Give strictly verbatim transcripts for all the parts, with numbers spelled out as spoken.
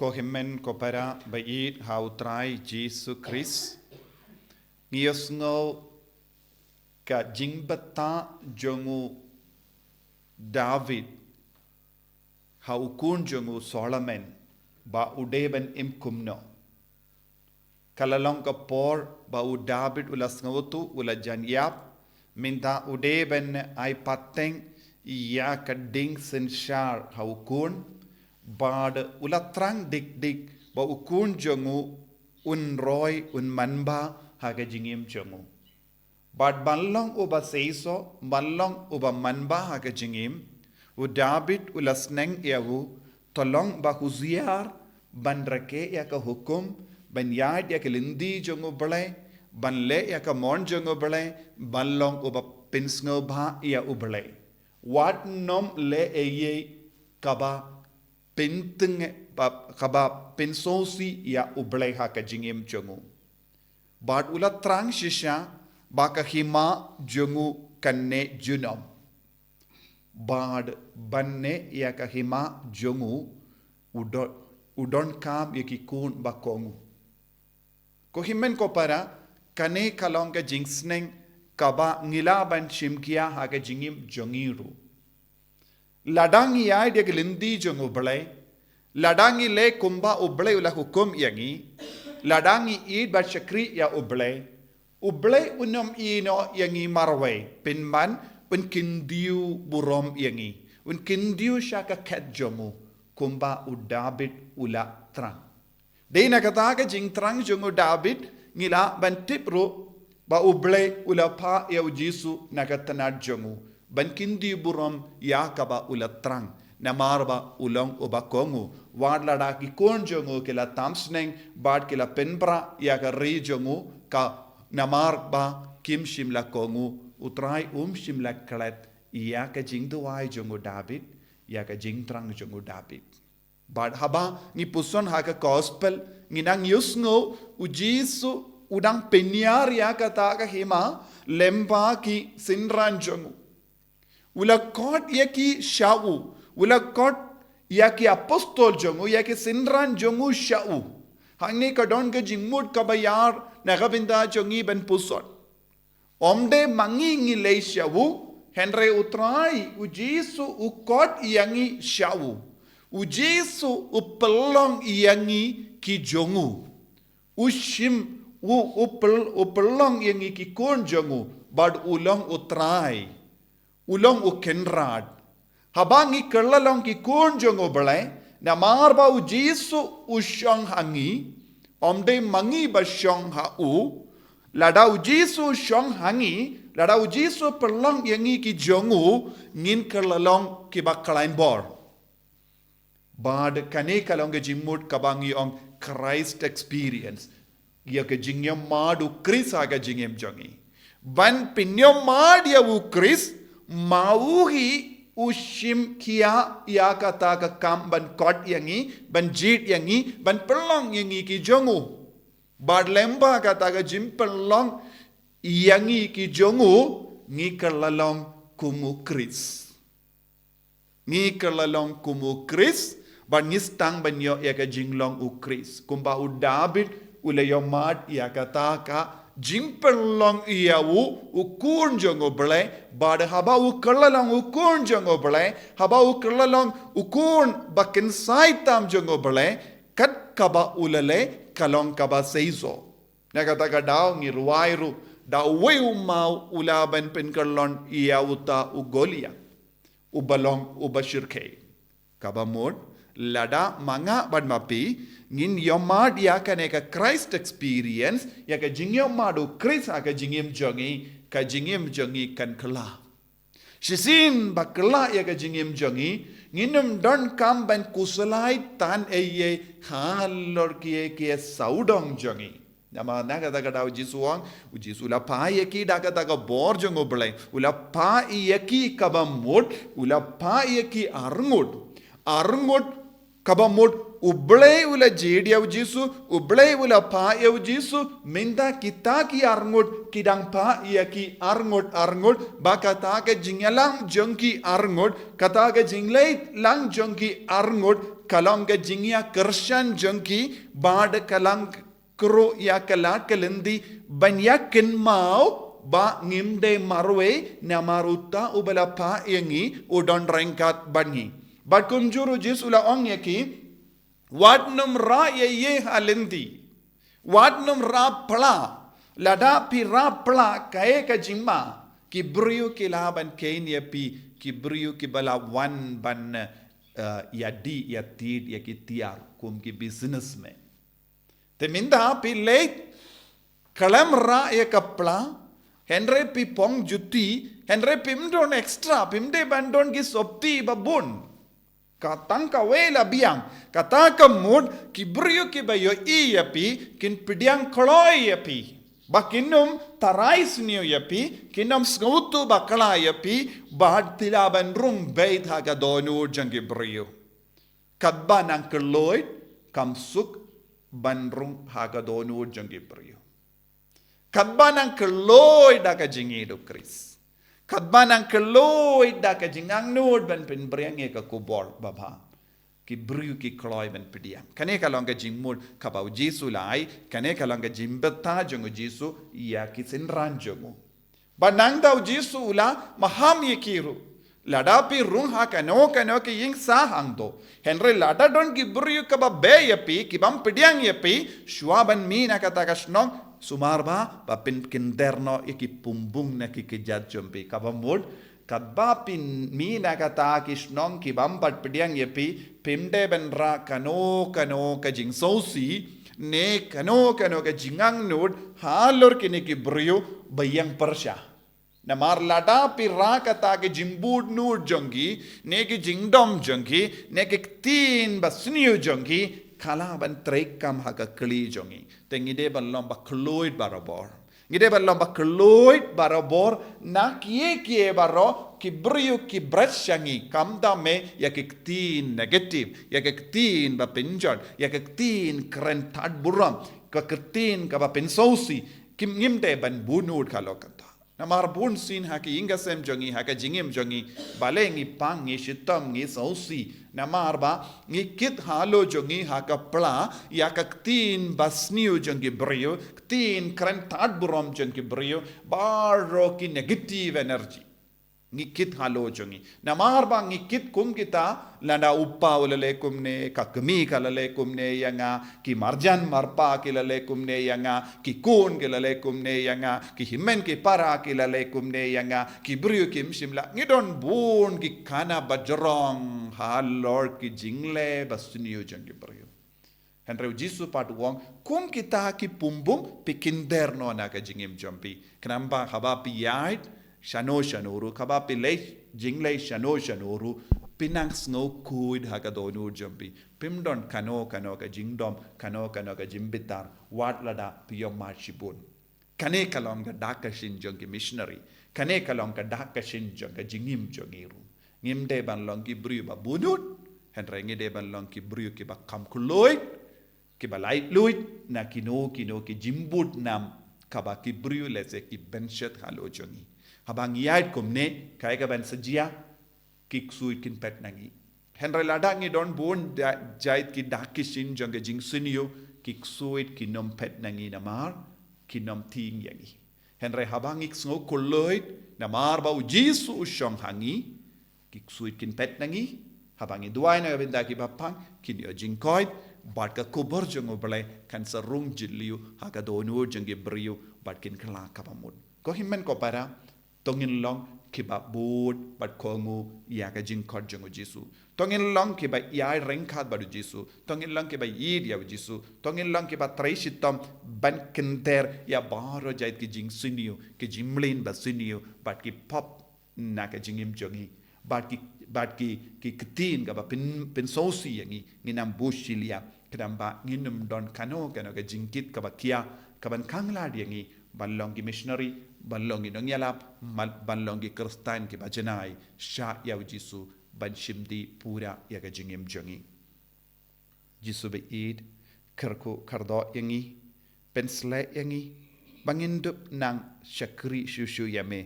Ko hynmen ko para ba ïeit ha u Trai Jisu Khrist, ngi ïohsngew ka jingbatai jong u David ha u khun jong u Solomon ba u dei ban im kumno. Ka la long ka por ba u David u la sngewthuh, u la jan ïap, mynta u dei ban ai pateng ïa ka ding synshar ha u khun, bad u la thrang dik dik ba u khun jong u un roi, un manbha ha ka jingim jong u. Bad ban long uba seisoh, ban long uba manbha ha ka jingim, u David u la sneng ïa u, to long ba husiar, ban rakhe ïa ka hukum, ban ïaid ïa ka lynti jong u Blei, ban leh ïa ka mon jong u Blei, ban long uba pynsngewbha ïa u Blei. Wat nym leh ei ei kaba pynteng, ba-, kaba pynsngewsih ïa u Blei ha ka jingim jong u. Bad u la thrang shisha ba ka hima jong u kan neh junom. Bad ban neh ïa ka hima jong u, u don, u donkam ïa ki khun ba kohnguh. Ko hynmen ko para, kane ka long ka jingsneng kaba ngi lah ban shim khia ha ka jingim jong ngi ruh. Lada ngi ïaid ïa ka lynti jong u Blei, lada ngi leh kumba u Blei u la hukum ïa ngi, lada ngi ïeit bad shakri ïa u Blei, u Blei un ym ïehnoh ïa ngi marwei, pynban un kyndiaw burom ïa ngi, un kyndiaw sha ka khet jong u, kumba u David u la thrang. Dei na kata ka jingthrang jong u David, ngi lah ban tip ruh ba u Blei u la phah ïa u Jisu na ka tnat jong u, ban kyndiaw burom ïa kaba u la thrang, namar ba u long uba kohnguh. Wat lada ki khun jong u ki la tam sneng bad ki la pynbra ïa ka ri jong u, ka namar ba kim shym la kohnguh, u Trai um shym la klet ïa ka jingduwai jong u David, ïa ka jingthrang jong u David. Bad haba ngi puson ha ka gospel, ngi nang ïohsngew u Jisu u dang pynïar ïa kata ka hima lyngba ki synran jong u. U la khot ïa ki sha u, u la khot ïa ki apostol jong u, ïa ki synran jong u sha u. Hangne ka don ka jingmut kaba ïar na ka bynta jong ngi ban puson. Ym dei ma ngi ngi leit sha u, hynrei u Trai, u Jisu u khot ïa ngi sha u. U Jisu u pynlong ïa ngi ki jong u. U shim, u, u pyl-, u pynlong ïa ngi ki khun jong u, bad u long u Trai. U long u Kynrad. Haba ngi kylla long ki khun jong u Blei, namar ba u Jisu u shong ha ngi, ym dei ma ngi ba shong ha u, lada u Jisu u shong ha ngi, lada u Jisu pynlong ïa ngi ki jong u, ngin kylla long kiba khlaiñ bor. Bad kane ka long ka jingmut kaba ngi ong Christ experience. Ïa ka jingïohmad u Khrist ha ka jingim jong ngi. Ban pynïohmad ïa u Khrist, ma u hi u shim khia ïa kata ka kam ban khot ïa ngi, ban jied ïa ngi, ban pynlong ïa ngi ki jong u. Bad lyngba kata ka jingpynlong ïa ngi ki jong u, ngi kylla long kum u Khrist. Ngi kylla long kum u Khrist, bad ngi sdang ban ïoh ïa ka jinglong u Khrist. Kumba u David u la ïohmad ïa kata ka jingpynlong ïa u, u khun jong u Blei, bad haba u kylla long u khun jong u Blei, haba u kylla long u khun ba kynsai tam jong u Blei, kat kaba u la leh ka long kaba seisoh. Na kata ka daw ngi rwai ruh, da uwei u maw u lah ban pynkyllon ïa uta u Goliath, uba long uba shyrkhei. Kaba mut, lada ma nga bad ma phi ngin ïohmad ïa kane ka Christ experience, ïa ka jingïohmad u Khrist ha ka jingim jong ngi, ka jingim jong ngi kan kylla. Shisien ba kylla ïa ka jingim jong ngi, ngin ym donkam ban khuslai tang ei ei halor kiei kiei sawdong jong ngi. Namar na kata ka daw u Jisu u ong, u Jisu u la phah ïa ki da kata ka bor jong u Blei, u la phah ïa ki kaba mut, u la phah ïa ki arngut. Arngut kaba mut U Blei u la jied ïa u Jisu, u Blei u la phah ïa u Jisu, mynta kita ki arngut ki dang phah ïa ki arngut arngut, ba kata ka jingïalang jong ki arngut, kata ka jingleit lang jong ki arngut, ka long ka jingïakyrshan jong ki, bad ka long kyrpad ïa ka lad ka lynti ban ïa kynmaw ba ngim dei marwei namar uta uba la phah ïa ngi u don ryngkat bad ngi. Bad kumjuh u Jisu u la ong ïa ki, wat nym rah ïa ïeh ha lynti, wat nym rah pla, lada phi rah pla kaei ka jingma, ki briew ki lah ban kheiñ ïa phi, ki briew kiba la wan ban, eh, ïadie ïatied ïa ki tiar kum ki businessmen. Te mynta phi leit khlem rah ïa ka pla, hynrei phi phong juti, hynrei phim don extra, phim dei ban don ki sopti ba bun. Ka tang kawei la biang, kata ka mut ki briew kiba ïohi ïa phi kin pdiang kloi ïa phi, ba kin ym tharai sniew ïa phi, kin ym sngewthuh bakla ïa phi, bad phi lah ban rung beit ha ka dohnud jong ki briew. Katba nang kylluid, kam suk ban rung ha ka dohnud jong ki briew. Katba nang kylluid da ka jingïeit u Khrist, katba nang kylluid da ka jingangnud ban pynbring ïa ka khubor babha, ki briew ki kloi ban pdiang. Kane ka long ka jingmut kaba u Jisu u la ai, kane ka long ka jingbthah jong u Jisu ïa ki synran jong u. Ba nangta u Jisu u la maham ïa ki ruh, lada phi rung ha kano kano ka ïing sah hangto, hynrei lada don ki briew kiba beh ïa phi, ki bym pdiang ïa phi, shuwa ban mih na kata ka shnong, sumar bha ba phin kynder noh ïa ki pumbung na ki kjat jong phi. Kaba mut, katba phi mih na kata ki shnong ki bym pat pdiang ïa phi, phim dei ban rah kano kano ka jingsngewsih ne kano kano ka jingangnud halor kine ki briew ba ïeng pyrshah. Namar lada phi rah kata ka jingbud nud jong ki, ne ka jingdom jong ki, ne ka ktien ba sniew jong ki, ka lah ban treikam ha ka kli jong ngi. Te ngi dei ban long ba kylluid barabor. Ngi dei ban long ba kylluid barabor na kiei kiei baroh, ki briew ki bret sha ngi, kam da mih ïa ki ktien negative, ïa ki ktien ba pynjot, ïa ki ktien kren thad burom, ka ktien kaba pynsngewsih, kim ngim dei ban bunud halor kata. Namar bunsien ha ka ïing ka sem jong ngi, ha ka jingim jong ngi, balei ngi pang, ngi shitom, ngi sngewsih? Namar ba ngi kit halor jong ngi ha ka pla ïa ka ktien ba sniew jong ki briew, ktien kren thad burom jong ki briew, baroh ki negative energy. Ngi kit halor jong ngi. Namar ba ngi kit kum kita, lada u pa u la leh kumne, ka kmie ka la leh kumne ïa nga, ki marjan marpa ki la leh kumne ïa nga, ki khun ki la leh kumne ïa nga, ki hynmen ki para ki la leh kumne ïa nga, ki briew kim shym lah. Ngi don bun ki khana bajrong halor ki jingleh ba sniew jong ki briew. Hynrei u Jisu pat u ong, kum kita ki pumbung phi kynder noh na ka jingim jong phi. Khnang ba haba phi ïaid shano shano ruh, haba phi leh jingleh shano shano ruh, phin nang sngewkhuid ha ka dohnud jong phi. Phim don kano kano ka jingdom, kano kano ka jingbitar, wat lada phi ïohmad shibun. Kane ka long ka dak ka shin jong ki missionary. Kane ka long ka dak ka shin jong ka jingim jong ngi ruh. Ngim dei ban long ki briew ba bunud, hynrei ngi dei ban long ki briew kiba kham kylluid, kiba laitluid na kino kino ki jingbud nam kaba ki briew lehse ki bynshet halor jong ngi. Haba ngi ïaid kumne, kaei kaban sa jia, ki ksuid kin peit na ngi. Hynrei lada ngi don bun da-, jait ki dak ki shin jong ka jingsniew, ki ksuid kin ym peit na ngi namar kin ym tieng ïa ngi. Hynrei haba ngi sngewkhuid namar ba u Jisu u shong ha ngi, ki ksuid kin peit na ngi. Haba ngi duwai na ka bynta ki bapang, kin ïoh jingkoit, bad ka khubor jong u Blei kan sa rung jylliew ha ka dohnud jong ki briew bad kin kylla kaba mut. Ko hynmen ko para, to ngin long kiba bud bad kohnguh ïa ka jingkhot jong u Jisu. To ngin long kiba ïai ryngkat bad u Jisu. To ngin long kiba ïeit ïa u Jisu. To ngin long kiba trei shitom ban kynder ïa baroh jait ki jingsniew, ki jingmlien ba sniew, bad ki pop na ka jingim jong ngi. Bad ki, bad ki, ki ktien kaba pyn, pynsngewsih ïa ngi, ngin ym buh shiliang. Khnang ba ngin ym don kano kano ka jingkit kaba khia, kaban khanglad ïa ngi ban long ki missionary, ban long ki nongïalap, ban, ban long ki Khristan kiba janai sha ïa u Jisu ban shim dih pura ïa ka jingim jong ngi. Jisu ba ïeit, kyrkhu kyrdoh ïa ngi, pynsleh ïa ngi ba ngin dup nang shakri shuh shuh ïa me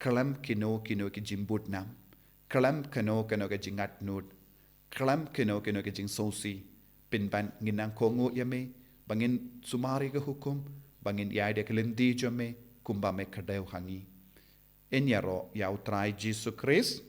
khlem kino kino ki jingbud nam, khlem kino kino ki jingat nud, khlem kino kino ki jingsngewsih. Pynban ngin nang kohnguh ïa me ba ngin sumar ïa ka hukum, ba ngin ïaid ïa ka lynti jong me kumba me kdew ha ngi. Yn ïaroh ïa U Trai Jisu Khrist.